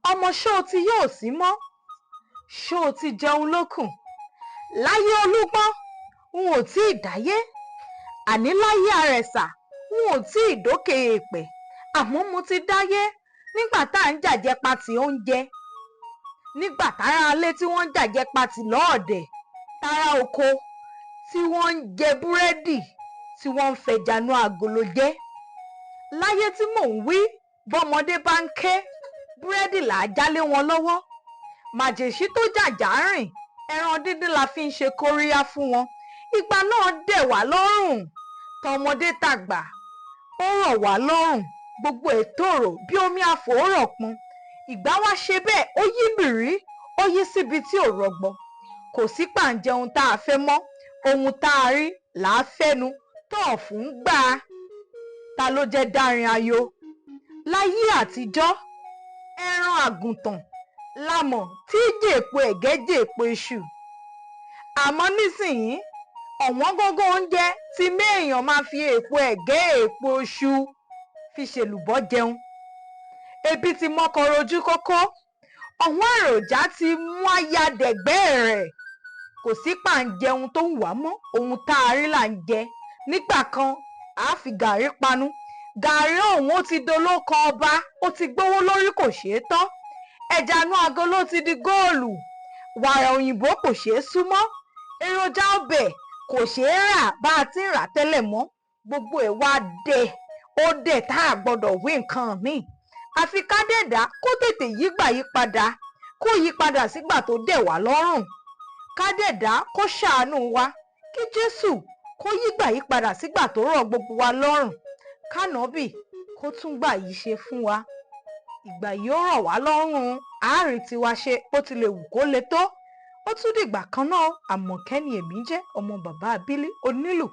Ọmọ, ṣó o ti yóò sí mọ́? Ṣó o ti jẹun lókùn láyé Olúgbọ́n? N ò tí ì dáyé, àní láyé Àrẹ̀sà, n ò tí ì dókè èèpẹ̀, àmọ́ mo ti dáyé nígbà tá à ń jàjẹpatì oúnjẹ, nígbà tára alé tí wọ́n ń jàjẹpatì lọ́ọ̀dẹ̀, tára oko tí wọ́n ń jẹ búrẹ́dì, tí wọ́n ń fẹjanú agolo jẹ. Láyé tí mò ń wí, bọ́mọdé bá ń ké, búrẹ́dì là á jálé wọn lọ́wọ́. Màjèṣí tó jàjà rìn, ẹran díndín la fi ń ṣe kóríyá fún wọn. Ìgbà náà dẹ̀ wá lọ́rùn, tọmọdé tàgbà, ó rọ̀ wá lọ́rùn. Gbogbo ẹ̀ tòrò bí omi àfòórọ̀ pọn. Ìgbà wá ṣe bẹ́ẹ̀, ó yí bìrí, ó yí síbi tí ò rọgbọ. Kò sí pàǹjẹun tá a fẹ́ mọ́. Ohun tá a rí là á fẹ́nu tọ́ọ̀fù ń gbà á. Ta ló jẹ́ dárin ayo? Láyé àtijọ́, ẹran àgùntàn la mọ̀ tí jèpo ẹ̀gẹ́, jèpo iṣu. Àmọ́ nísìnyí, ọ̀wọ́n gógó oúnjẹ ti méèyàn máa fi èèpo ẹ̀gẹ́, èèpo iṣu fi ṣèlùbọ́ jẹun. Ebi ti mọ́kọ rojú kókó, ọ̀wọ́n èròjà ti mú aya dẹ̀gbẹ́ rẹ̀. Kò sí pàǹjẹun tó ń wà mọ́, ohun tá a rí là ń jẹ. Nígbà kan, a fi gàrí panu. Gàrí ọ̀hún, ó ti dolóko ọba, ó ti gbówó lórí, kò ṣeé tọ́. Ẹja inú agolo ti di góòlù. Wàrà òyìnbó kò ṣeé súnmọ́. Èròjà ọbẹ̀ kò ṣeé rà bá a ti ń rà tẹ́lẹ̀ mọ́. Gbogbo ẹ̀ wá dẹ̀, ó dẹ̀ tá a gbọ́dọ̀ wí nǹkan míì, àfi ká dẹ̀dá kó tètè yígbà yí padà, kó yí padà sígbà tó dẹ̀ wá lọ́rùn. Ká dẹ̀dá kó ṣàánú wa, kí Jésù kó yígbà yí padà sígbà tó rọ̀ gbogbo wa lọ́rùn, kánọ́bì kó tún gbà yìí ṣe fún wa. Ìgbà yìí ó rọ̀ wá lọ́rùn, àárín tiwa ṣe bó ti lè wù kó le tó. Ó tún dìgbà kan náà. Àmọ̀kẹ́ ni èmi jẹ́, ọmọ bàbá abílí onílù.